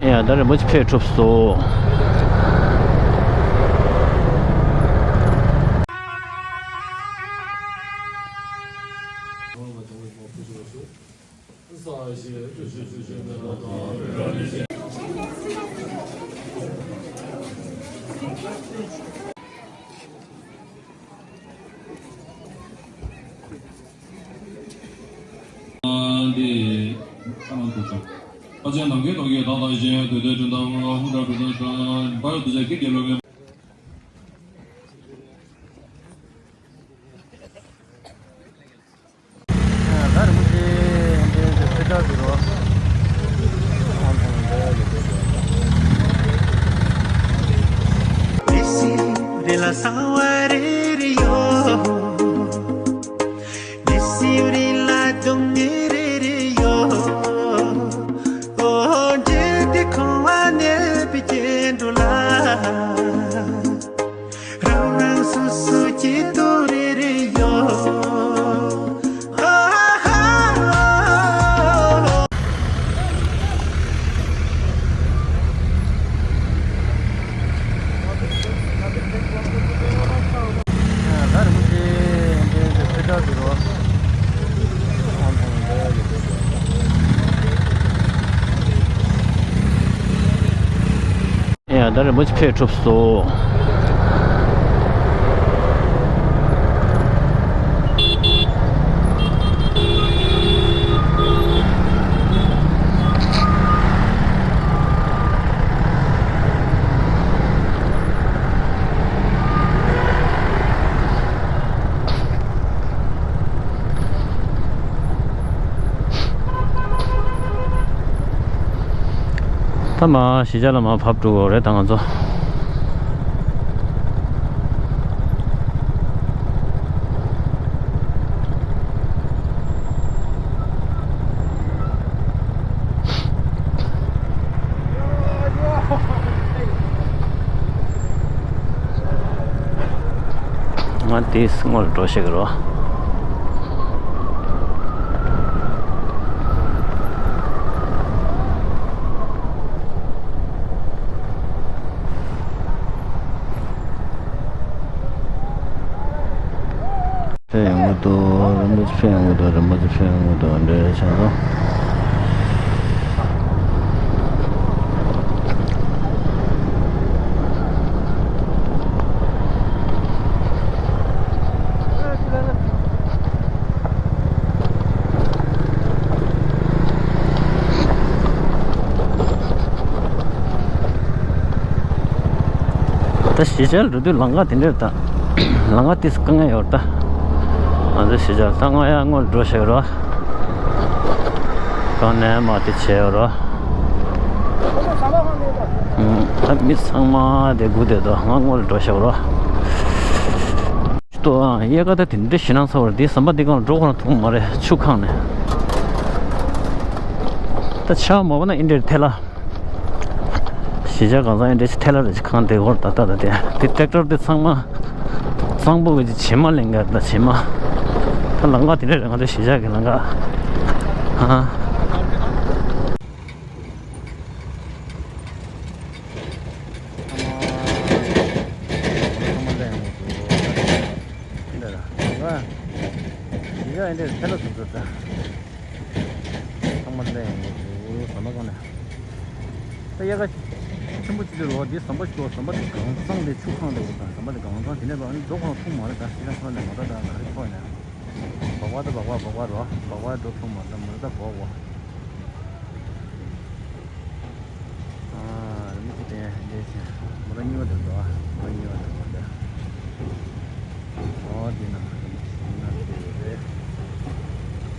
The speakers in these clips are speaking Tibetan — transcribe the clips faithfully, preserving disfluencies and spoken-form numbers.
ཡ། ད་རིན་པོ་ཆེ་ཕེབས་གྲུབ་སོང་། འདི་ཨ་ནང་དུ་ཚོགས། ཕ་ཆེན་ནམ་མཁའི་ཐོག་གི་བདག་དང་གཞན་དུས་དེ་དྲན་དང་ཧུར་ཐག་དུས་དང་བར་དུ་ཆ་ཀི་དེ་ལོ་གི། ད་རིན་པོ་ཆེ་འདི་འདི་ཚེ་ཐར་གྱི་རོ། རང་རང་སོ་སོ་སྐྱིད་སྡུག་རེ་རེ་ཡོད། ཡ། ད་རིན་པོ་ཆེ་ཕེབས་གྲུབ་སོང་། ད་མར་གཞིས་ཆགས་ལ་མར་བབས་འགྲོ་གི་རེད་ད་ང་ཚོ། ང་དེའི་སྔོན་ལ་འགྲོ་ཤེས་ཀྱི་རོ། ཕེབས་ཡོང་གི་འདུག་རིན་པོ་ཆེ་ཕེབས་ཡོང་གི་འདུག་རིན་པོ་ཆེ་ཕེབས་ཡོང་གི་འདུག་འདྲ་བྱས་སོང་། ད་གཞིས་ཆགས་འགྲོ་དུས་ལམ་ཁ་དེ་འདྲ་ད། ལམ་ཁ་དེ་དཀའ་ངལ་ཡོད་ད། ང་ཚོ་གཞིས་ཆགས་ད་ང་ཡང་སྔོན་འགྲོ་ཤེས་རོགས། གང་ནས་མ་དེ་བྱས་རོགས། ད་མི་ཚང་མ་དེ་སྒུག་བསྡད་དོ། ང་སྔོན་འགྲོ་ཤེས་རོགས། ཏོ་ཨ་ཡེ་ག་ད་དེ་འདྲ་ཞེད་སྣང་ཚ་བར་དེ་ཟམ་པ་འདི་གང་འགྲོ་གང་ཐུག་མ་རེད་ཆུ་ཁང་ནས། ད་ཆར་མ་བབས་ན་ཨིན་འདྲེར་ཐལ་ལ། གཞིས་ཆགས་གང་ཚང་ཨིན་འདྲེ་ཞིག་ཐལ་ལ་རེ་ཞིག་ཁང་དེ་འོར་ད་ད་ད་དེ་དེ་ཊེག་ཊར་དེ་ཚང་མ་གཙང་པོ་གི་བྱེ་མ་ལེན་ག་ད་བྱེ་མ། ད་ལམ་ཁ་དེ་འདྲ་རེད་ང་ཚོ་གཞིས་ཆགས་ཀྱི་ལམ་ཁ། ཨ། འདི་ལ་ང་ཡི་གེ་འདི་ཐལ་ལ་ཟུག་ཟུག་ད། ཚང་མ་ལེན་ཡོང་གི་འདུག་ཟམ་པ་སྒང་ནས། ད་ཡ་ག་ཆེན་པོ་ཅིག་འདུག་རོ། འདི་ཟམ་པ་ཞིག་འདུག་ཟམ་པ་འདི་གང་ཚང་འདི་ཆུ་ཁང་འདུག་ད་ཟམ་པ་འདི་གང་ཚང་དེ་ནས་ལོག་ནི་རྡོ་ཁོང་ཐུག་མ་རེད། ད་ཤི་ཁ་ཁོ་ནས་མ་ད་ད་ག་རེ་ཁོ་ནས། སྦག་སྦག་ད་སྦག་སྦག་སྦག་སྦག་རོ། སྦག་སྦག་རྡོ་ཐུག་མ་ད་མ་ད་སྦག་སྦག་ཨ། རིན་པོ་ཆེ་བསྟན་ཡ་འདི་ཆེ། མོ་ཊ་གཉིས་པ་དེ་འདུག་ཨ། མོ་ཊ་གཉིས་པ་དེ་མོ་ཊ། ཨོ་དེ་ན་རིན་པོ་ཆེ་ན་དེ་རེད།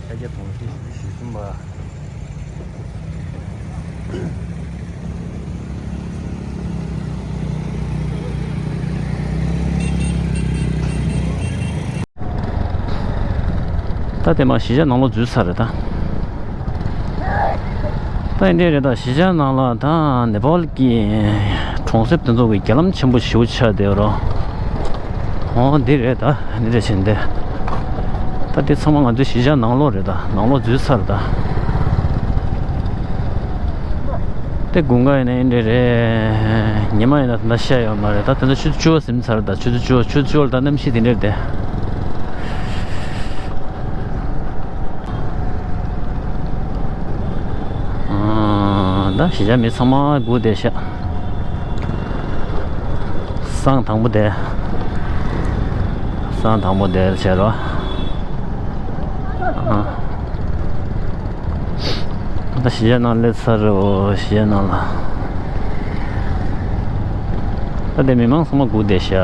ཤཱཀྱ་དུང་སེ་བཞི་བཅུ་ཞེ་གསུམ་པ། ད་དེ་མ་གཞིས་ཆགས་ནང་ལོགས་འཛུལ་ཚར་རེད་ད། ད་ཡིན་འདྲ་རེད་ད། གཞིས་ཆགས་ནང་ལ་ད་ནེ་པཱལ་གྱི་གྲོང་གསེབ་དེ་ཚོ་གི་རྒྱ་ལམ་ཆེན་པོ་ཞེ་པོ་ཆགས་བསྡད་ཡོད་རོ། འོ་འདི་རེད་ད། འདི་འདྲ་བྱས་འདི། ད་འདི་ཚང་མ་ང་ཚོའི་གཞིས་ཆགས་ནང་ལོགས་རེད་ད། ནང་ལོགས་འཛུལ་ཚར་ད། དེ་དགུན་ཁ་ཡིན་ན་འདི་འདྲ་རེད། ཉི་མ་ཡིན་ན་ད་ལྟ་ཤར་ཡོད་མ་རེད། ད་ད་ལྟ་ཆུ་ཚོད་བཅུ་པ་ཟིན་ཚར། ད་ཆུ་ཚོད་བཅུ་པ་ཆུ་ཚོད་བཅུ་པ་ལ་ད་གནམ་གཤིས་འདི་འདྲ་རེད་དེ། ཨ། ད་གཞིས་ཆགས་མི་ཚང་མ་སྒུག་བསྡད་ཤག་སང་དང་པོ་དེ། སང་དང་པོ་དེ་བྱས་རོ། ཨ། ད་གཞིས་ཆགས་ནང་སླེབས་ཚར་རེད། གཞིས་ཆགས་ནང་ལ། ད་དེ་མི་མང་ཚང་མ་སྒུག་བསྡད་ཤག་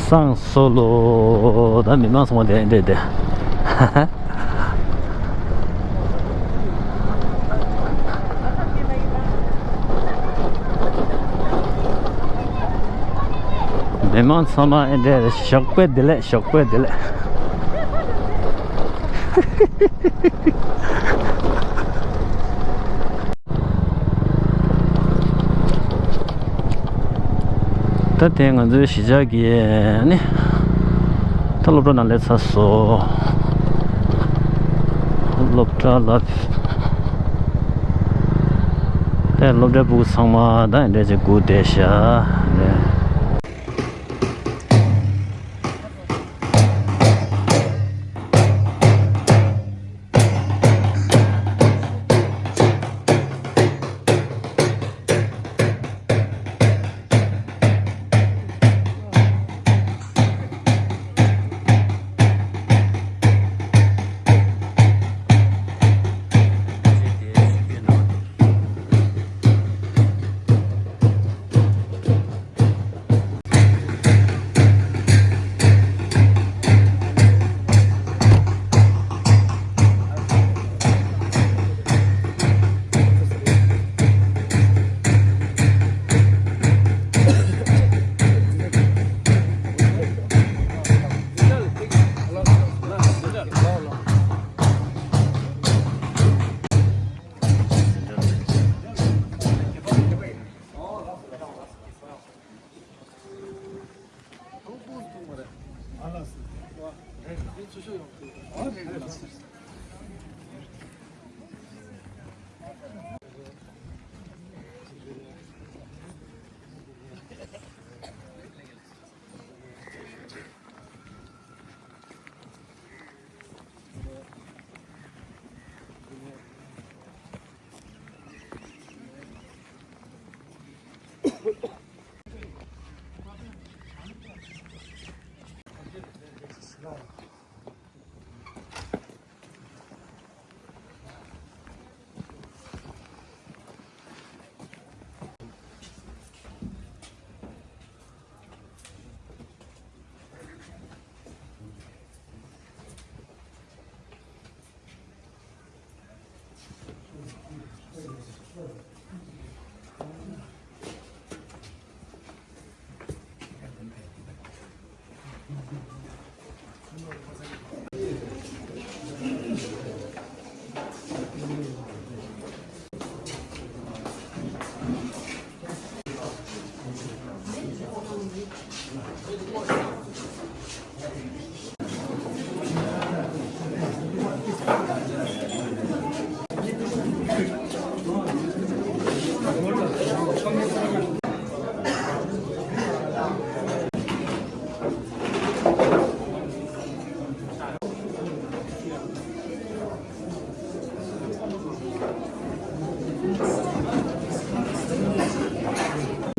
སང་སོ་ལོ། ད་མི་མང་ཚང་མ་དེ་འདྲ་དེ། མི་མང་ཚང་མ་ཨེ་འདྲ་ཞོགས་པ་བདེ་ལེགས། ཞོགས་པ་བདེ་ལེགས། ད་དེ་ང་ཚོའི་གཞིས་ཆགས་ཀྱི་ནི། ད་སློབ་གྲྭ་ནང་སླེབས་ཚར་སོང་། སློབ་གྲྭ་ལ། དེ་སློབ་གྲྭའི་ཕྲུ་གུ་ཚང་མ་ད་འདྲ་ཅིག་སྒུག་བསྡད་ཤག་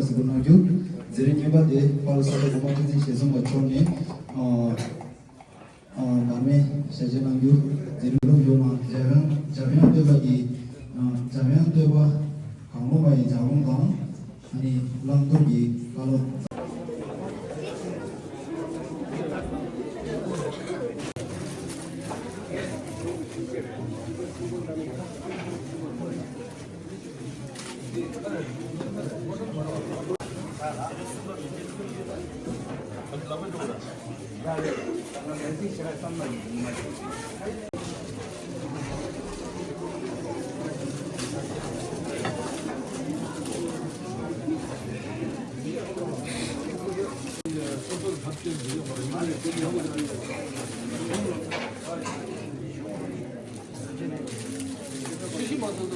ཟེར་གྱི་གནང་རྒྱུ། མཛད་རིམ་གཉིས་པ་དེ་དཔལ་ས་སྐྱ་གོང་མ་ཁྲི་འཛིན་ཞེ་ཚང་པ་མཆོག་ནས། ཨ། ཨ། མར་མེ་ཞལ་འབྱེད་གནང་རྒྱུ། མཛད་རིམ་ཡོངས་ལ་འཇམ་དབྱངས་འཇམ་དབྱངས་སྟོན་པ་གྱི། ཨ། འཇམ་དབྱངས་སྟོན་པ་གང་བློ་མ་ཡི་ལྗགས་ལུང་དང་། ཨ་ནི་བླང་དོར་གྱི་བཀའ་སློབ།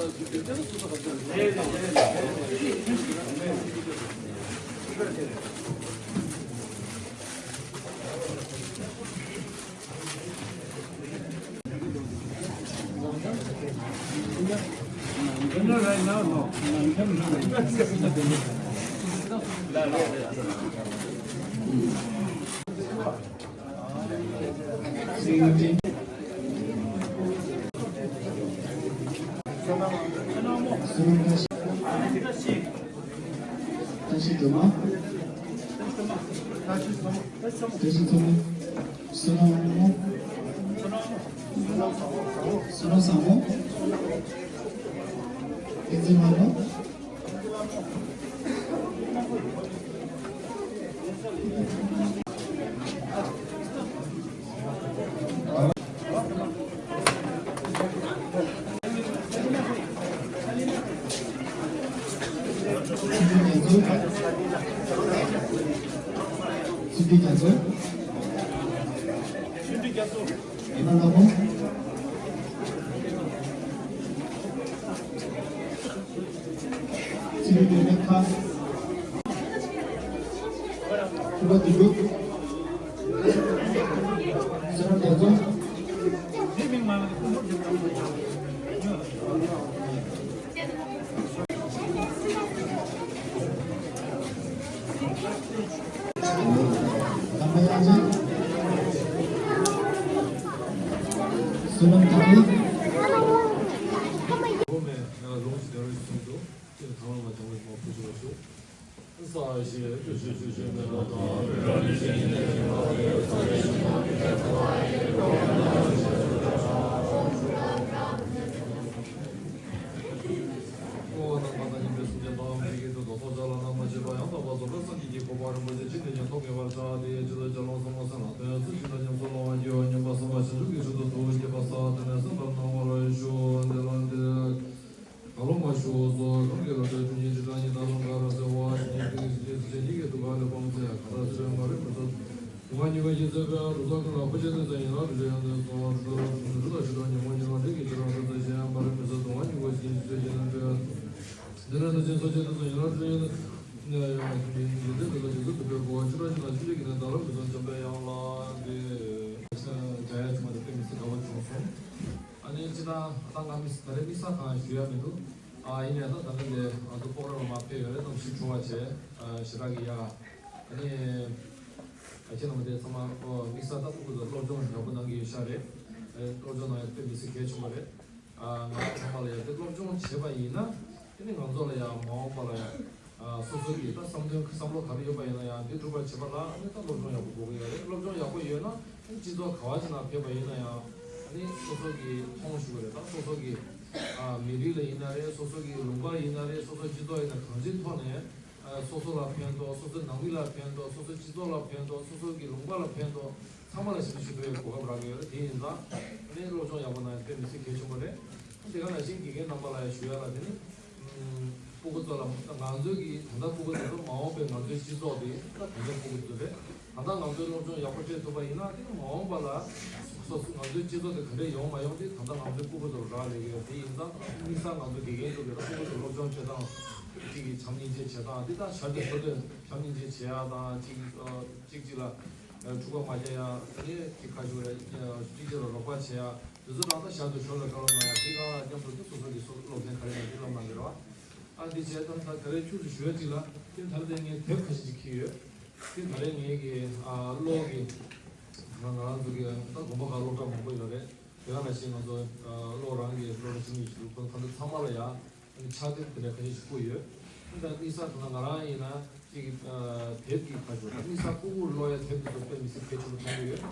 བཀྲ་ཤིས་སྒྲོལ་མ། བཀྲ་ཤིས་སྒྲོལ་མ། བསོད་ནམས་བཟང་མོ། བསོད་ནམས་བཟང་མོ། བསྟན་འཛིན་ལྷ་མོ། ཚེ་རིང་སྒྲོལ་མའི་ཁ། ཕུར་པ་བདུད་འདུལ། བསོད་ནམས་རྒྱ་མཚོ། དམ་པ་དབྱངས་ཅན། བསོད་ནམས་དར་རྒྱས། ལུང་ཞིག་ལ་རོལ་ཞིག་གསུངས་འདུག་ཀྱེ་ཐ་མ་མ་བྱང་བའི་མ་ཕུ་ཞུ་བ་ཞུ། ས་ཞེས་བརྗོད་བྱེད་ཆོས་ཅན། མེ་ལོང་དང་བེ་ར་ནི་ཤེས་ཉིད་ལས་བྱུང་བ་དེ་ས་ཡི་ཤིང་རྣམས་ཀྱི་ཕྲད་དུ་ཨ་ཡེ་ཀོ་ཡ་ན་ཞེས་བརྗོད་པ། ཀོ་བ་དང་པ་དང་ཉམས་པའི་སེམས་ཅན་དང་མི་རིགས་ཀྱི་དོན་དུ་ཐོགས་བཅག་ལ་ནང་མ་བྱས་པ་ཡང་དག་པར་རྫོགས་པའི་སངས་རྒྱས་ཀྱི་གོ་འཕང་རིན་པོ་ཆེ་ཅི་ནས་ཀྱང་ཐོབ་ངེས་པར་བྱ་སྟེ། ཇི་ལྟར་ལྕགས་ལམ་ཟབ་མོ་སེམས་ལ་ཐོན་ཚུལ་ཇི་ལྟར་ཉམས་སུ་བླང་བར་བགྱིའོ། སྙམ་པ་བསམ་པ་བྱང་ཆུབ་ཀྱི་ཚུལ་དུ་ཐུགས་བསྐྱེད་པ་སྩལ་ཏེ་ནས་གསན་པར་གནང་བར་ཞུ། འདི་ལ་འདིར་ག་ལོ་མ་ཞུ་སོ། རང་གི་ལོ་ཏོག་བཅུ་གཉིས་ཁྲི་ཕྲག་གཉིས་དང་རང་ག་ར་སེ་བ་ཞིག་གཉིས་ཏིག་ཞིག་ཏིག་ཞིག་གཉིས་ཀྱི་དུ་བ་ལས་སྤང་ཚེ་ཁ་ད་སེ་བའི་མ་རེད་མི་ཚོ། དུ་བ་གཉིས་ཀ་ཡིན་ཚེ་བའི་རུ་ཚོགས་ཀུན་ལ་ཕུ་ཆེ་ཏིག་ཚེ་ཡིན་ལ་རུ་ཆེ་ཡང་ཏིག་ཚོ་རུ་ཚོགས་རུ་ཚོགས་ཉི་མ་ཉི་མ་འདྲེ་གི་ཕྱི་རང་ཏིག་ཚེ་ཞེ་ཡང་མ་རེད་མི་ཚོ། དུ་བ་གཉིས་ཀ་ཡིན་ཚེ་ཡིན་ལ་འདྲེ། འདི་ནས་ད་ཅི་ཚོ་ཆེ་ཏིག་ཚོ་ཡིན་ལ་རུ་ཡིན། ཡིན་ཚེ་ཏིག་ཚོ་ཆེ་ཏིག་ཚོ་དུ་བའི་གོ་བ་ཆུ་ར་ཆུ་ན་ཆུ་ཆེ་གི་ནས་ད་ལ་མི་ཚོ་འཇམ་པའི་ཡང་ལ་འདི། ཇ་ཡ་ཆུ་མ་དེ་དཔེ་མི་སྲིད་དགའ་བོ་བྱུང་སོང་། ཨ་ནི་ཅི་ད་ད་ང་མི་ད་རེས་དམིགས་བསལ་གང་ཞུ་ཡ་མི་འདུག་ཨ་ཡིན་ཡང་ད་ད་ནི་ལས་ང་ཚོ་སྤོག་ར་ལ་མ་ཕེབས་ཡོད་རེད། གནམ་གཤིས་དྲོ་བ་བྱས་ཞེ་དྲག་གི་ཡག་ཨ་ནི་ཨ་ཁྱེད་རྣམ་པ་དེ་ཚང་མ་དམིགས་བསལ་ད་ཕྲུ་གུ་ཚོ་སློབ་སྦྱོང་ཡག་པོ་གནང་གི་ཡོད་ཤག་རེད། སློབ་སྦྱོང་གནང་ཡ་དཔེ་མི་སྲིད་གལ་ཆེན་པོ་རེད། ང་ཚང་མ་ལ་ཡ་དེ་སློབ་སྦྱོང་བྱས་པ་ཡིན་ན་དེ་ནི་ང་ཚོ་ལ་ཡ་མ་འོངས་པ་ལ་ཡ། སོ་སོ་གི་ད་བསམ་དོན་བསམ་བློ་ག་རེ་ཡོད་པ་ཡིན་ན་ཡང་འདི་འགྲུབ་པར་བྱེད་པ་ལ་ཨ་ནི་ད་སློབ་སྦྱོང་ཡག་པོ་དགོས་ཀྱི་ཡོད་རེད། སློབ་སྦྱོང་ཡག་པོ་ཡོད་ན་ཨ་ནི་སྤྱི་ཚོགས་ག་བ་ཅིག་ནང་ཕེབས་པ་ཡིན་ན་ཡང་ཨ་ནི་སོ་སོ་གི་མཐོང་ཞུ་བ་རེད། ད་སོ་སོ་གི་མི་རིགས་ལ་ཡིན་ན་རེད། སོ་སོ་གི་ལུང་པ་ཡིན་ན་རེད། སོ་སོ་སྤྱི་ཚོགས་ཡིན་ན་གང་ཅིའི་ཐོག་ནས་སོ་སོ་ལ་ཕན་ཐོགས། སོ་སོ་ནང་མི་ལ་ཕན་ཐོགས། སོ་སོ་སྤྱི་ཚོགས་ལ་ཕན་ཐོགས། སོ་སོ་གི་ལུང་པ་ལ་ཕན་ཐོགས། ཚང་མ་ལ་ཞབས་ཕྱི་ཞུ་ཐུབ་པའི་གོ་སྐབས་རག་གི་ཡོད་རེད། དེ་ཡིན་ཙང་ཨ་ནི་སློབ་སྦྱོང་ཡག་པོ་གནང་ཡ་དཔེ་མི་སྲིད་གལ་ཆེན་པོ་རེད། དེ་ག་ནང་བཞིན་དགེ་རྒན་རྣམ་པ་ལ་ཡང་ཞུ་ཡ་ལ་དེ་ནི། ཕྲུ་གུ་ཚོ་ལ་ང་ཚོའི་གི་ད་ལྟ་ཕྲུ་གུ་ཚོ་མ་འོངས་པའི་ང་ཚོའི་སྤྱི་ཚོགས་དེ་ད་ད་ལྟ་ཕྲུ་གུ་ཚོ་རེད། ད་ལྟ་ང་ཚོའི་སློབ་སྦྱོང་ཡག་པོ་སྤྲད་ཐུབ་པ་ཡིན་ན་དེ་ནི་མ་འོངས་པ་ལ་སོ་སོ་ང་ཚོའི་སྤྱི་ཚོགས་དེ་ག་འདྲས་ཡོང་མ་ཡོང་དེ་ད་ལྟ་ང་ཚོའི་ཕྲུ་གུ་ཚོར་རག་ལས་ཀྱི་ཡོད། དེ་ཡིན་ཙང་དམིགས་བསལ་ང་ཚོ་དགེ་རྒན་ཚོ་གི་ད་ཕྲུ་གུ་ཚོ་སློབ་སྦྱོང་སྤྲད་སྟངས་གཅིག་གི་བྱམས་སྙིང་རྗེ་བྱེད་སྟངས་འདི་དང་ཞར་དུ་ཐུབ་དོན་བྱམས་སྙིང་རྗེ་བྱེད་ཡ་དང་གཅིག་གཅིག་གཅིག་ལ་འཁྲུག་པ་མ་རྒྱག་ཡ། ཨ་ནི་གཅིག་ཁ་ཤོར་ཡ་གཅིག་གཅིག་ལ་རོགས་པ་བྱེད་ཡ། དེ་ཚོ་རང་ད་ཞར་དུ་ཞོར་ལ་བཀའ་སློབ་གནང་ཡ་དེ་ག་མཉམ་དུ་དེ་སོ་སོ་གི་སློབ་ཚན་ག་རེ་ཡིན་དེ་སློབ་གནང་གི་རེད་བ། ཨ་འདི་བྱས་ཙང་ད་ད་རེས་ཁྱུག་ཙམ་ཞུ་ཡ་གཅིག་ལ་དེ་ད་རེས་ངས་དེབ་ཁ་ཤས་ཅིག་འཁྱེར་ཡོད། དེ་ད་རེས་ངས་ཀྱི་ཨ་གློག་གི་ང་ང་རང་ཚོ་གི་ད་དགོན་པ་ཁག་སློབ་གྲྭ་མང་པོ་ཡོད་རེད། དེ་ག་ནང་བཞིན་ང་ཚོ་ཨ་གློག་རང་གི་སློབ་གྲྭ་ཆུང་ཆུང་ཞིག་འདུག་ཁོ་ཁོ་ཚོ་ཚང་མ་ལ་ཡ། ཕྱག་དེབ་དེ་འདྲ་ཁ་ཤས་ཤིག་བསྐུར་ཡོད། ད་དམིགས་བསལ་དུ་ན་ང་རང་ཡིན་ན་ཅིག་དེབ་ཀྱི་ཁ་ཤས་དམིགས་བསལ་ཕྲུ་གུར་ཀློག་ཡ་དེབ་དེ་ཚོ་དཔེ་མི་སྲིད་གལ་ཆེན་པོ་མཐོང་གི་ཡོད།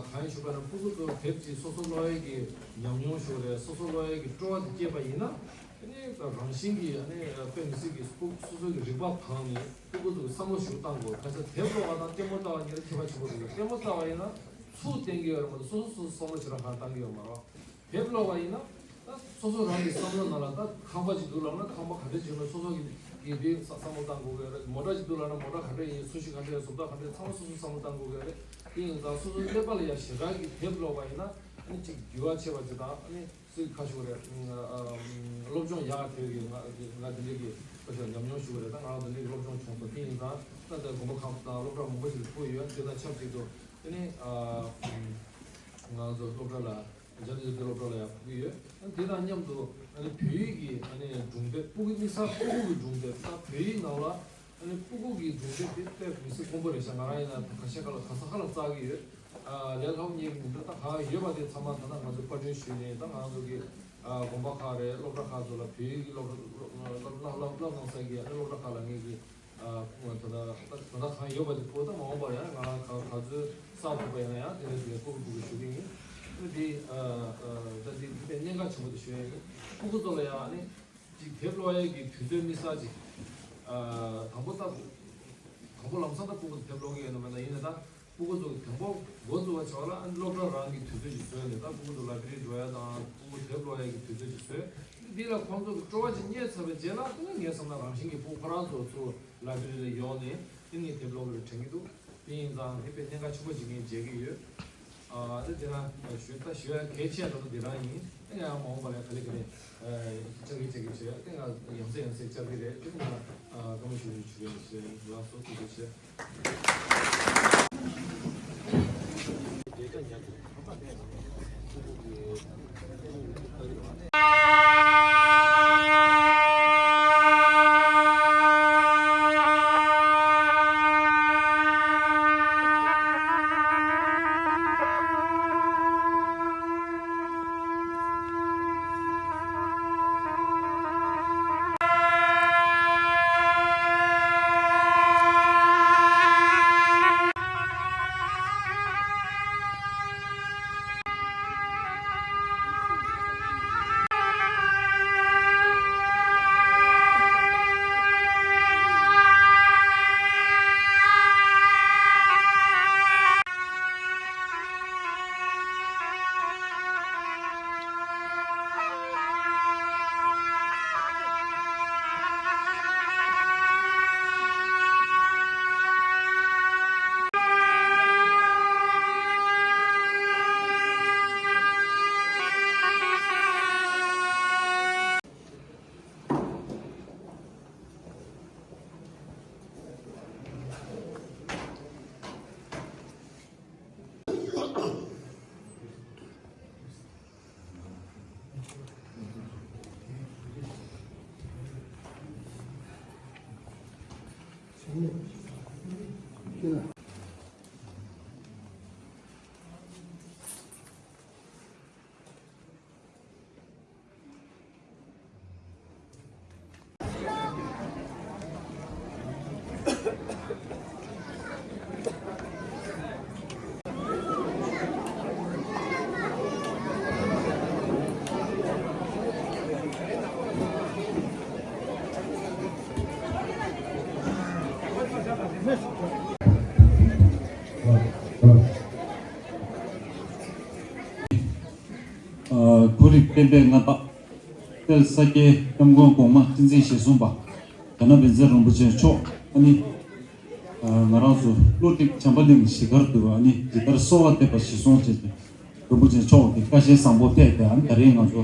གང་ཡིན་ཞུ་བ་ན་ཕྲུ་གུ་ཚོ་དེབ་ཅིག་སོ་སོ་ཀློག་ཡ་གི་ཉམས་མྱོང་ཞུ་རེད། སོ་སོ་ཀློག་ཡ་གི་སྤྲོ་བ་དེ་སྐྱེས་པ་ཡིན་ན་ཨ་ནི་རང་བཞིན་གྱིས་ཨ་ནི་དཔེ་མི་སྲིད་ཀྱི་ཕྲུ་སོ་སོ་གི་རིག་པ་གང་ནས་ཕྲུ་གུ་ཚོ་གི་བསམ་བློ་ཞིག་བཏང་དགོས། ཁ་ཤས་དེབ་ཀློག་པ་དང་ལྟད་མོ་ལྟ་བ་གཉིས་ལ་ཁྱད་པར་ཆེན་པོ་འདུག་ལྟད་མོ་ལྟ་བ་ཡིན་ན་ཚུར་བསྟན་གྱི་ཡོད་རེད་མ་གཏོགས་སོ་སོ་སོ་སོ་བསམ་བློ་ཞེ་དྲག་གང་བཏང་གི་ཡོད་མ་རེད། དེབ་ཀློག་པ་ཡིན་ན། ད་སོ་སོ་རང་གི་བསམ་བློ་ནང་ལ་ད་ཁང་པ་ཅིག་འདུག་ལབ་ན་ཁང་པ་ག་འདྲ་ཅིག་ཡོད་ན་སོ་སོ་གི་གི་དེ་བསམ་བློ་བཏང་དགོས་ཀྱི་རེད། མོ་ཊ་ཅིག་འདུག་ལབ་ན་མོ་ཊ་ག་འདྲ་ཡིན། ཚོས་གཞི་ག་འདྲ་ཡིན། བཟོ་ལྟ་ག་འདྲ་ཡིན། ཚང་མ་སོ་སོ་བསམ་བློ་བཏང་དགོས་ཀྱི་རེད། དེ་ཡིན་ཙང་སོ་སོའི་ཀླད་པ་ལ་ཡ་ཞེ་དྲག་གི་དེབ་ཀློག་པ་ཡིན་ན། ནི་གཅིག་རྒྱུས་མངའ་ཆེ་བ་ཅིག་དང་ནི་སྲིད་ཁ་ཤོར་རེད། སློབ་སྦྱོང་ཡག་དེ་གི་ང་ང་དེ་འདྲ་གི་ཁ་ཤོར་ཉམས་མྱོང་ཞུ་བ་རེད། ད་ང་རང་དེ་འདྲ་གི་སློབ་སྦྱོང་བྱུང་སོང་། དེ་ཡིན་ཙང་ད་ལྟ་དགོན་པ་ཁག་དང་སློབ་གྲྭ་མང་པོ་ཞིག་ལ་ཕུལ་ཡོད། དེ་དང་ཆབས་ཅིག་ཏུ་དེ་ནི་ང་ཚོ་སློབ་གྲྭ་ལ་འཇར་ནི་ཟེར་སློབ་གྲྭ་ལ་ཡང་ཕུལ་གྱི་ཡོད། དེ་དང་མཉམ་དུ་ཨ་ནི་བོད་ཡིག་གི་ཨ་ནི་སྒྲུང་དེབ། སྤུ་གུ་དམིགས་བསལ་སྤུ་གུ་གི་སྒྲུང་དེབ། ད་བོད་ཡིག་ནང་ལ་ཨ་ནི་སྤུ་གུ་གི་སྒྲུང་དེབ་དེ་དཔེ་མི་སྲིད་དཀོན་པོ་རེད་ཤག་ང་རང་ཡིན་ན་ད་ག་ཤེད་ཁ་ལ་ག་ས་ག་ལ་བཙལ་གྱི་ཡོད། ཨ་ལས་སླ་པོ་རྙེད་ཀྱི་མི་འདུག་ད་ག་ཡོད་པ་དེ་ཚང་མ་ད་ལྟ་ང་ཚོས་པར་སྐྲུན་ཞུས་ནས། ད་ང་ཚོ་གི་ཨ་དགོན་པ་ཁག་རེད། སློབ་གྲྭ་ཁག་ཚོ་ལ་བོད་ཡིག་གི་སློབ་སློབ་སློབ་སློབ་གནང་ས་གི་ཨ་ནི་སློབ་གྲྭ་ཁག་ལ་ངེད་ཀྱིས་ཨ་ད་ལྟ་ད་ལྟ་གང་ཡོད་པ་དེ་ཕུལ། ད་མ་འོངས་པར་ཡང་ང་རང་ག་ག་ཚོད་གསར་ཐུབ་པ་ཡིན་ན་ཡང་དེ་འདྲ་དེ་ཕུལ་ཕུལ་གི་ཞུ་གི་ཡིན། ཨ་ནི་དེ་ཨ་ཨ་ད་དེ་དེ་དཔེ་གནད་འགག་ཆེན་པོ་དེ་ཞུ་ཡ་ཡིན། ཕྲུ་གུ་ཚོ་ལ་ཡང་ཨ་ནི་ཅིག་དེབ་ཀློག་ཡས་ཀྱི་དུས་ཚོད་དམིགས་བསལ་ཅིག་ཨ་དང་པོ་ད་དང་པོ་ལམ་སང་ད་ཕྲུ་གུ་དེབ་ཀློག་གི་ཡོད་ན་མེད་ན་ཡིན་ན་ད། ཕྲུ་གུ་ཚོ་གི་དང་པོ་འགོ་འཛུགས་པ་བྱས་པ་ལ་ཨ་ནི་སློབ་གྲྭ་རང་གི་དུས་ཚོད་ཅིག་བཟོས་ནས། ད་ཕྲུ་གུ་ཚོ་ལའི་བྷེ་རི་འགྲོ་ཡ་དང་ཕྲུ་གུ་དེབ་ཀློག་ཡ་གི་དུས་ཚོད་ཅིག་བཟོས། འདི་ལ་ཁོང་ཚོ་གི་སྤྲོ་བ་ཅིག་རྙེད་ཚར་བའི་རྗེས་ལ་དེ་ནི་ངས་བསམ་ན་རང་བཞིན་གྱིས་ཕྲུ་གུ་ཁོ་རང་ཚོ་ཚུར་ལའི་བྷེ་རི་ལ་ཡོང་ནས་དེ་ནི་དེབ་ཀློག་གི་རེ་དྲན་གྱི་འདུག་དེ་ཡིན་ཙང་དེ་དཔེ་གནད་འགག་ཆེན་པོ་ཅིག་ངས་མཇལ་གྱི་ཡོད། ཨ་ད་དེ་རང་ཞུ་ད་ཞུ་ཡ་གལ་ཆེ་ད་དེ་རང་ཡིན། ད་ཡང་མ་འོངས་པ་ལ་ག་ལེ་ག་ལེ་བཅར་གི་བཅར་གི་བྱེད་ཡ། དེ་ང་ཡང་སེ་ཡང་སེ་བཅར་གི་རེད། དེ་ང་བཀའ་མོལ་ཞུ་རྒྱུ་ཞུ་གི་ཡིན། ལགས་སོ། ཐུགས་རྗེ་ཆེ། ཨ་གུ་རུ་བསྟན་པའི་མངའ་བདག་གཏེར་ས་སྐྱའི་སྐྱབས་མགོན་གོང་མ་ཁྲི་འཛིན་ཞེ་གསུམ་པ་རྒྱ་ནག་བན་ཚེ་རིན་པོ་ཆེ་མཆོག་ཨ་ནི་ཨ་ང་རང་ཚོ་ཀླུ་སྒྲིག་བྱམས་པ་གླིང་གཞིས་སྒར་དུ་ཨ་ནི་ཇི་ལྟར་གསོལ་བ་འདེབས་པ་གཞིར་བཟུང་བྱས་ཏེ་རིན་པོ་ཆེ་མཆོག་གི་བཀའ་བཞིན་བཟང་པོ་ཐད་དེ་ཨ་ནི་ད་རེས་ང་ཚོ་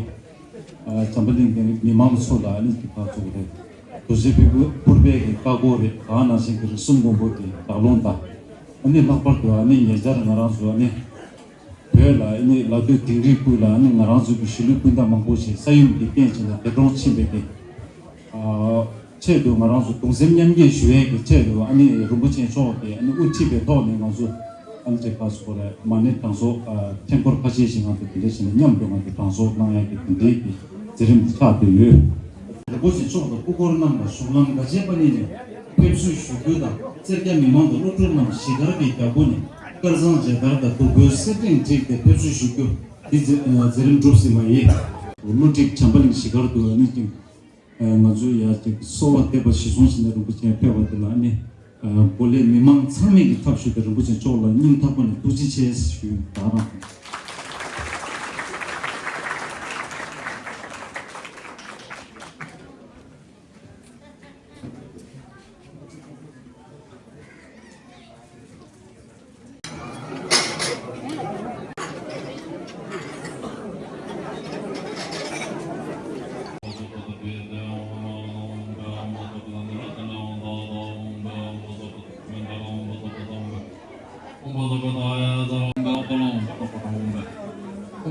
ཨ་བྱམས་པ་གླིང་གི་མི་མང་ཚོ་ལ་ཨ་ནི་ཅིག་ཕར་ཚུགས་རེད། རྡོ་རྗེ་ཕུར་པའི་གི་བཀའ་བསྒོ་རེད། ད་ག་ནང་བཞིན་གྱི་རིགས་གསུམ་མགོན་པོ་གི་བདག་ལུང་དང་། ཨ་ནི་ལྷག་པར་དུ་ཨ་ནི་ཉེ་ཆར་ང་རང་ཚོ་ཨ་ནི་བོད་ལ་ཨ་ནི་ལ་སྟོད་དིང་རིའི་ཁུལ་ལ་ཨ་ནི་ང་རང་ཚོ་གི་གཞིས་ལུས་སྤུན་ཟླ་མང་པོ་ཞིག་ས་ཡོམ་གྱི་རྐྱེན་བྱས་ནས་འདས་གྲོངས་ཕྱིན་པའི་གི་ཨ་ཆེད་དུ་ང་རང་ཚོ་གདུང་སེམས་མཉམ་སྐྱེད་ཞུ་ཡས་ཀྱི་ཆེད་དུ་ཨ་ནི་རིན་པོ་ཆེ་མཆོག་གིས་ཨ་ནི་དབུ་ཁྲིད་པའི་ཐོག་ནས་ང་ཚོ་ཨ་ནི་ཅིག་ཁ་སོ་རེད། མ་ཎི་གྲངས་གསོག་ཨ་འཕྲེང་འཁོར་ཁ་ཤས་ཤིག་ང་ཚོ་དེ་འདྲ་བྱས་ནས་མཉམ་དུ་ང་ཚོ་གྲངས་གསོག་གནང་ཡས་ཀྱི་དེ་འདྲའི་གི་མཛད་རིམ་དེ་ཆགས་བསྡད་ཡོད། རིན་པོ་ཆེ་མཆོག་དང་སྐུ་འཁོར་རྣམས་ལ་གཞུང་ལམ་ག་ཅེ་པ་ནི་ནས་ཕེབས་བསུ་ཞུ་རྒྱུ་དང་། སེར་སྐྱ་མི་མང་དང་སློབ་ཕྲུག་རྣམས་གཞིས་སྒར་གྱི་རྒྱལ་སྒོ་ནས་དཀར་གཙང་མཇལ་དར་དང་གདུགས་པའི་སེར་ཕྲེང་བསྒྲིགས་ཏེ་ཕེབས་བསུ་ཞུ་རྒྱུ། འདི་མཛད་མཛད་རིམ་གྲུབ་ཟིན་པ་ཡིན། ཀླུ་སྒྲིག་བྱམས་པ་གླིང་གཞིས་སྒར་དུ་ཨ་ནི་ཅིག་ང་ཚོའི་ཡ་ཅིག་གསོལ་བ་འདེབས་པ་གཞིར་བཟུང་བྱས་ནས་རིན་པོ་ཆེ་ཕེབས་པ་དེ་ལ་ཨ་ནི་སྒོ་ལས་མི་མང་ཚང་མས་ཀྱི་ཐབས་ཞུས་ཏེ་རིན་པོ་ཆེ་མཆོག་ལ་སྙིང་ཐག་པ་ནས་ཐུགས་རྗེ་ཆེ་ཞུ་ཡོད། ད་རང་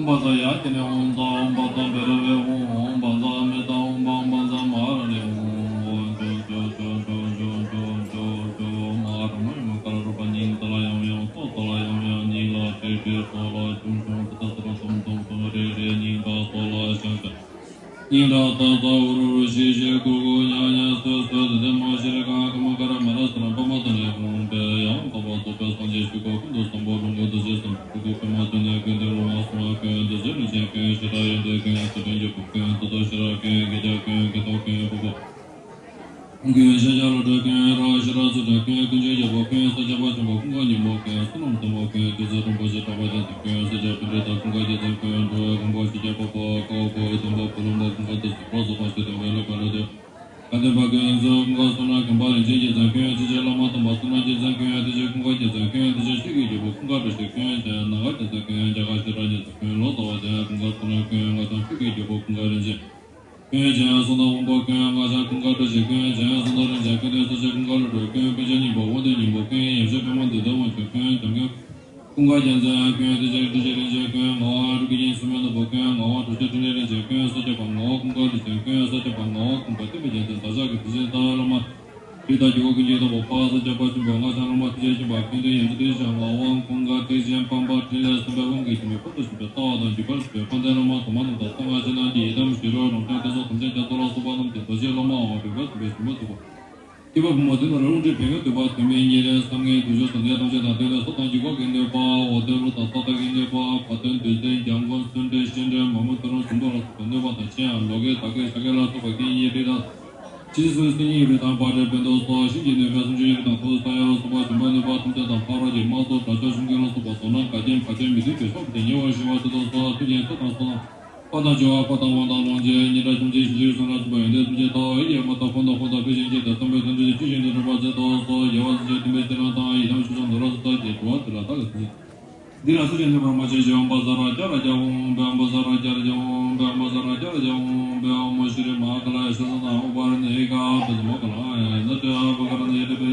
བཛྲ་ཡ་ཀྱི་ནི་ཧཱུྃ་ཏ་ཨོཾ་བཛྲ་བེ་ར་ཝེ་ཧཱུྃ་ཨོཾ་བཛྲ་མེ་ཏ་ཨོཾ་བཛྲ་མ་ཧཱ་ར་ཎི་ཧཱུྃ་ཨོཾ་ཅོ་ཅོ་ཅོ་ཅོ་ཅོ་ཅོ་ཅོ་ཅོ་མ་ཧཱ་ར་མ་ཡུམ་ཀ་ར་རུ་པ་སྙིང་ཏ་ལ་ཡང་ཡང་སོ་ཏ་ལ་ཡང་ཡང་སྙིང་ལ་ཏྲེ་ཏྲེ་སོ་ལ་ཅུང་ཅུང་སུ་ཏ་སུ་ར་ཏུམ་ཏུམ་ཏུམ་རེ་རེ་སྙིང་ཏ་སོ་ལ་ཤང་ཤང་། སྙིང་ལ་ཏ་ཏ་ཨུ་རུ་རུ་ཤི་ཤི་ཀུ་ཀུ་ཉ་ཉ་སུ་སུ་དེ་དེ་མ་ཤི་རི་ཀ་ཀ་མ་ཀ་ར་མ་ར་ས་ན་པ་མ་ཏ་ནི་ཧཱུྃ་པེ་ཡང་དག་པར་རྫོགས་པའི་སངས་རྒྱས་ཆོས་སྐུ་ཀུན་ཏུ་བཟང་པོ་ལོངས་སྐུ་རྡོ་རྗེ་སེམས་དཔའ་ཆོས་སྐུ་པདྨ་འབྱུང་གནས་ཀུན་འདུས་ལོ་མ་སོང་བ་ཀུན་རྡོ་རྗེ་རིན་ཆེན་ཀུན་ཤེས་རབ་ཡོན་ཏན་ཀུན་ཚུལ་ཁྲིམས་ཀྱི་བུ་ཀུན་ཐུགས་སུ་ཤེས་རབ་ཀུན་དགེ་རྒྱ་ཀུན་དགེ་ཐོག་ཀུན་ཕུར་བུ་ཀུན་ཤཱཀྱ་བློ་གྲོས་ཀུན་ར་ཤི་ར་ཚུལ་ཁྲིམས་ཀུན་ཀུན་མཁྱེན་རྒྱལ་པོ་ཀུན་ས་སྐྱ་པ་ཆེན་པོ་ཀུན་དགའ་ཉི་མ་ཀུན་བསོད་ནམས་མཐུ་བོ་ཀུན་རྒྱལ་སྲས་རིན་པོ་ཆེ་གྲགས་པ་ཅན་ཀུན་ས་སྐྱ་པཎྜི་ཏ་ཀུན་དགའ་རྒྱལ་མཚན་ཀུན་འགྲོ་བའི་མགོན་པོ་ཤཱཀྱ་པ་པ་ཀ་བ་པ་དམ་པ་བུ་ལོན་པ་ཀུན་དགའ་དེ་སུ་པ་སོ་པ་ཤི་དང་བའི་ལོ་པ་ལོ་དེ། དགའ་ལྡན་པ་ཀུན་སུ་ཀུན་དགའ་བསོད་ནམས་ཀུན་པ་རིན་ཆེན་རྒྱལ་མཚན་ཀུན་ཐུགས་རྗེ་བླ་མ་དམ་པ་བསོད་ནམས་རྒྱལ་མཚན་ཀུན་ཐུགས་རྗེ་ཀུན་དགའ་རྒྱལ་མཚན་ཀུན་ཐུགས་རྗེ་ཆོས་ཀྱི་རྒྱལ་པོ་ཀུན་དགའ་བཀྲ་ཤིས་ཀུན་ཆེན་ནམ་མཁའ་རྒྱལ་མཚན་ཀུན་རྒྱ་གར་ཤེས་རབ་རྒྱལ་མཚན་ཀུན་ལོ་ཙཱ་བ་ཅན་ཀུན་དགའ་བསོད་ནམས་ཀུན་སྔགས་འཆང་ཆོས་ཀྱི་རྒྱལ་པོ་ཀུན་དགའ་རིན་ཆེན་ཀུན་མཁྱེན་གསང་བདག་དབང་པོ་ཀུན་སྔགས་འཆང་ཀུན་དགའ་བཀྲ་ཤིས་ཀུན་མཁྱེན་གསང་བདག་རིན་ཆེན་ཀུན་ལྡན་ས་སྐྱ་ཀུན་དགའ་བློ་གྲོས་ཀུན་དཔེ་ཆ་སྙིང་པོ་དབང་ལྡན་སྙིང་པོ་ཀུན་ཡབ་ཞབས་པདྨ་འདུས་སྟོན་དབང་ཕྱུག་ཀུན་འཇམ་མགོན་ཀུན་དགའ་རྒྱལ་མཚན་ཀུན་ཐུགས་རྗེ་ཐུགས་རྗེ་རིན་ཆེན་ཀུན་ངག་དབང་རིག་པའི་དབྱིངས་སུ་མེད་ནོར་བུ་ཀུན་ངག་དབང་གྲུབ་ཆེན་ཕྲིན་ལས་རིན་ཆེན་ཀུན་ས་སྐྱ་པ་ངག་དབང་ཀུན་དགའ་རིན་ཆེན་ཀུན་ས་སྐྱ་པ་ངག་དབང་ཀུན་དགའ་བསྟན་པའི་རྒྱལ་མཚན་བདག་ཅག་གི་ཐུགས་ཆེན་རྟ་བླ་མ། རིགས་དང་རྒྱལ་བ་ཀུན་གྱི་བདག་པོ་དཔལ་ས་སྐྱ་པ་ཆེན་པོ་སྔགས་འཆང་སློབ་མ་ཐུགས་རྗེ་ཆེན་པོ་ཀུན་ལྡན་ཡོངས་འཛིན་ཐུགས་རྗེ་ཆེན་ངག་དབང་ཀུན་དགའ་ཐེག་ཆེན་དཔལ་འབར་ཕྲིན་ལས་གསུམ་པའི་དབང་གིས་ཁྱིམ་པའི་ཕུར་དུ་ཕྱིན་པའི་ལྟ་བ་དང་འཇུག་པར་བྱེད་པའི་དཔལ་ལྡན་བླ་མ་དུ་མ་རྣམས་དང་གསང་སྔགས་ཕྱི་ནང་གི་ཡི་དམ་ཞི་ཁྲོ་རང་སྒྲོན་ཏེ་སོགས་ཐམས་ཅད་རྒྱ་མཚོ་ལ་སོགས་པ་རྣམས་ཀྱི་རྡོ་རྗེ་སློབ་མའང་རིག་པ་ཟུང་བའི་ཞིང་པ་ཐུབ་པ། སྐྱེས་བུ་ཕོ་མོ་དུད་འགྲོ་རང་གྲོལ་བོན་ངོ་བསྟོད་པ་དུ་མའི་ཉིན་རེ་བསམ་ངན་དུག་ཤོག་དང་ནད་ཐམས་ཅད་དང་བསྟུན་ནས་སྲོག་དང་ལྗིད་ཁོག་གི་གནོད་པ། འོ་དོད་རོ་དང་ས་མཐའ་གི་གནོད་པ། བ་དན་བདུད་འཛིན་རྒྱལ་མགོན་སུ་འདྲེ་ཤི་འདྲེ་མ་མོ་ཐུ་རུང་དུམ་བུ་ལ་སོགས་པའི་གནོད་པ་དང་། ཆེ་ཡང་ལོ་གའི་ད་གའི་ཤ་གའི་ལ་སོགས་པ་རྐྱེན་གཉིས་རིགས་དང་། ཕྱི་སོ་སོའི་སེམས་ཉིད་རིགས་དང་བར་རེ་བེ་དོ་སོགས་ཤིན་གྱི་གནོད་པའི་སུམ་ཅུ་ཡོད་རིགས་དང་ཐོ་ས་ཡ་ལ་སོགས་པ་བྱུང་བའི་གནོད་པ་ཐམས་ཅད་དང་ཕ་རོལ་གྱི་དམག་སོགས་དགྲ་ཕྱོགས་ཤིན་གྱི་ལ་སོགས་པ་དོ་སྣང་ག་རྐྱེན་བ་ཅན་མི་མཐུན་པའི་ཕྱོགས་ཀྱི་ཉེ་བར་ཞི་བ་ཆེ་དོ་སོགས་ཐུགས་རྗེ་ཚོགས་དང་སོགས་དང་། དཔའ་དང་བྱེ་བ་དཔའ་དང་དབང་དང་ལོངས་སྤྱོད་སྙན་གྲགས་ཆུང་ཆེ་ཞིང་ཆེ་བའི་གསང་སྔགས་ཚུགས་པ་ཡོན་ཏན་ཐམས་ཅད་ལྟ་བ་ཡི་ཡ་མ་དང་ཕོ་དང་ཕོ་དང་ཕོ་ཞིང་སྐྱེས་དང་བསམ་པའི་དོན་དུ་ཆོས་བཞིན་དུ་འགྲུབ་པར་མཛད་དོ་སོགས་རྒྱལ་བ་སྲས་བཅས་བསྟན་པའི་བྱིན་རླབས་དང་ཡི་དམ་ཆོས་སྐྱོང་འདུ་ར་སོགས་བདག་གིས་འགྲོ་བ་འདི་ལ་བདག་གིས་འདི་ལ་སུ་ཞིག་གནོད་པར་མ་བྱེད་ཅིག་ཨོཾ་བཛྲ་ཨ་ཙརྱ་ར་ཛྱ་ཨོཾ་བྷྱ། ཨོཾ་བཛྲ་ཨ་ཙརྱ་ར་ཛྱ་ཨོཾ་བྷྱ། ཨོཾ་བཛྲ་ཨ་ཙརྱ་ར་ཛྱ་ཨོཾ་བྷྱ། ཨོཾ་ཤྲཱི་མ་ཧཱ་ཀཱ་ལྱ་ཡེ་ཤ་ས་ཏྭ། ཨོཾ་པཱ་ར་ཎི་ཡེ་ག་པ་ཙ་མ་ཀཱ་ལྱ་ཡེ་ན་ཏྲ་པ་ཀ་ར་ཎི་ཡེ་ཏྲ་པེ་ཡ།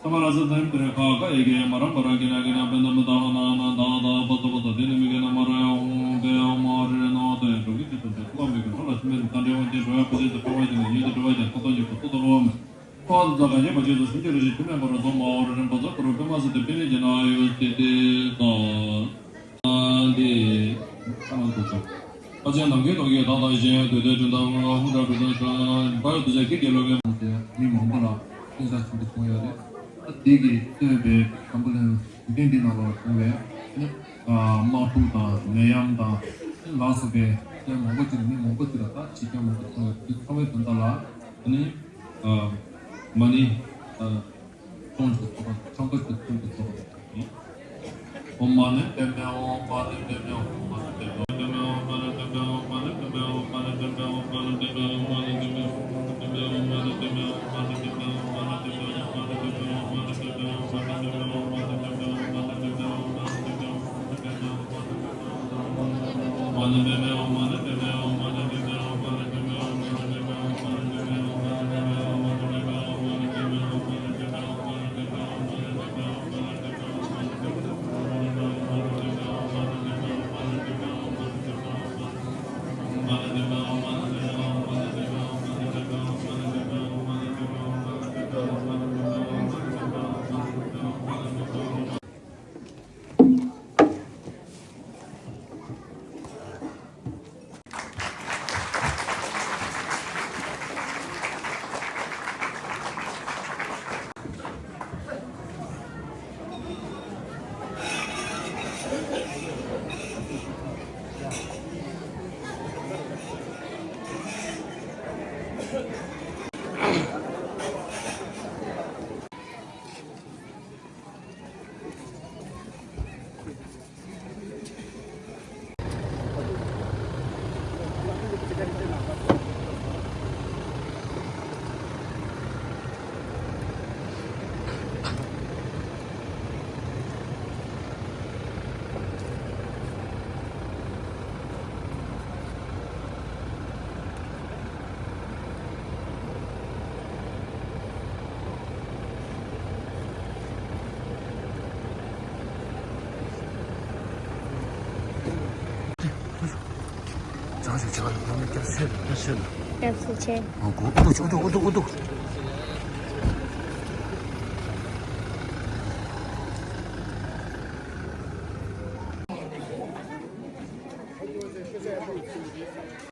ས་མ་ར་ས་ཏེ་ཏྲེ་ཁ་ཁ་ཡེ་གེ་མ་ར་མ་ར་གེ་ན་གེ་ན་པེ་ན་མ་ཏ་ཧ་ན་ན་ད་ད་པ་ཙ་པ་ཙ་ཏེ་ནི་མི་གེ་ན་མ་ར་ཡ། ཨོཾ་བྷྱ། ཨོཾ་ཨ་རི་རེ་ན་ཏ་ཡ། འགྲོ་ཀུན་ཇི་ལྟར་འགྲོ་ཀུན་ལ་མི་ཀུན་འགྲོ་ལ་ཐུག་མེད་ན་ཏ་འདྲེ་དབང་ཅན་འགྲོ་ཡ་ཀུན་ཟད་དུ་འགྲོ་བ་ཅན་ནི་ཉིད་དུ་འགྲོ་བ་ཅན་ཐོབ་ཐང་ཉིད་དུ་སོ་ཏ་རོ་མ། ཁོ་ཨ་ཙ་ག་ཉེ་བར་བྱས་སོ། སེམས་ཅན་རེ་ཞིག་ཐུག་མེད་པར་རྫོགས་མ་འོ་རེ་རེ་བ་ཙ་ཀུ་རུ་པདྨ་སི་ཏེ་པེ་ནེ་ཇེ་ན་ཨ་ཡོ་སྟེ་ཏེ་ཏ། འདི་ཨ་ནང་དུ་ཚོགས། ཨ་ཅེ་ནམ་མཁའི་ནང་གི་བདག་དང་གཞན་དུ་ལྡན་དྲུང་དང་ཧཱུྃ་སྒྲ་དྲུག་དང་ཤ་བ་ཡོ་དུ་ཟེར་ཁྱེད་ཀྱི་ལོ་གའི་མང་ཆེ་མི་མང་པོ་ལ་སྐྱོན་ཆ་ཆེན་པོ་བྱུང་ཡོད་རེད། ཨ་དེ་གིས་གཙོས་པའི་འཛམ་བུ་གླིང་འཇིག་རྟེན་འདི་ནང་ལ་བྱུང་བའི་ནི་དམག་འཁྲུག་དང་ནད་ཡམས་དང་ལ་སོགས་པའི་སྐྱོན་མང་པོ་ཅིག་མི་མང་པོ་ཅིག་ལ་ད་ཕྱི་སྐྱོན་མང་པོ་བྱུང་ཡོད་རེད། དེ་ཚང་མའི་དོན་དག་ལ་ཨ་ནི་མ་ཎི་སྟོང་གཅིག་ཐོག་ཁ་འཆང་ཁ་གཅིག་ཐོག་ཏུ་ཐོག་ཨོཾ་མ་ཎི་པདྨེ་ཧཱུྃ། མ་ཎི་པདྨེ་ཧཱུྃ། མ་ཎི་པདྨེ་ཧཱུྃ། མ་ཎི་པདྨེ་ཧཱུྃ། མ་ཎི་པདྨེ་ཧཱུྃ། མ་ཎི་པདྨེ་ཧཱུྃ། མ་ཎི་པདྨེ་ཧཱུྃ། མ་ཎི་པདྨེ་ཧཱུྃ། མ་ཎི་པདྨེ་ཧཱུྃ། མ་ཎི་པདྨེ་ཧཱུྃ། མ་ཎི་པདྨེ་ཧཱུྃ། ཆེ་བ་ཡོད་ན་སྐྱབས་སུ་མཆི། སྐྱབས་སུ་མཆི། སྐྱབས་སུ་མཆི། ཨོ་གོ། ཨུ་ཏུ་ཨུ་ཏུ་ཨུ་ཏུ་ཨུ་ཏུ།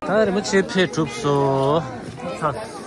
ད་རིན་པོ་ཆེ་ཕེབས་གྲུབ་སོང་། ཚ།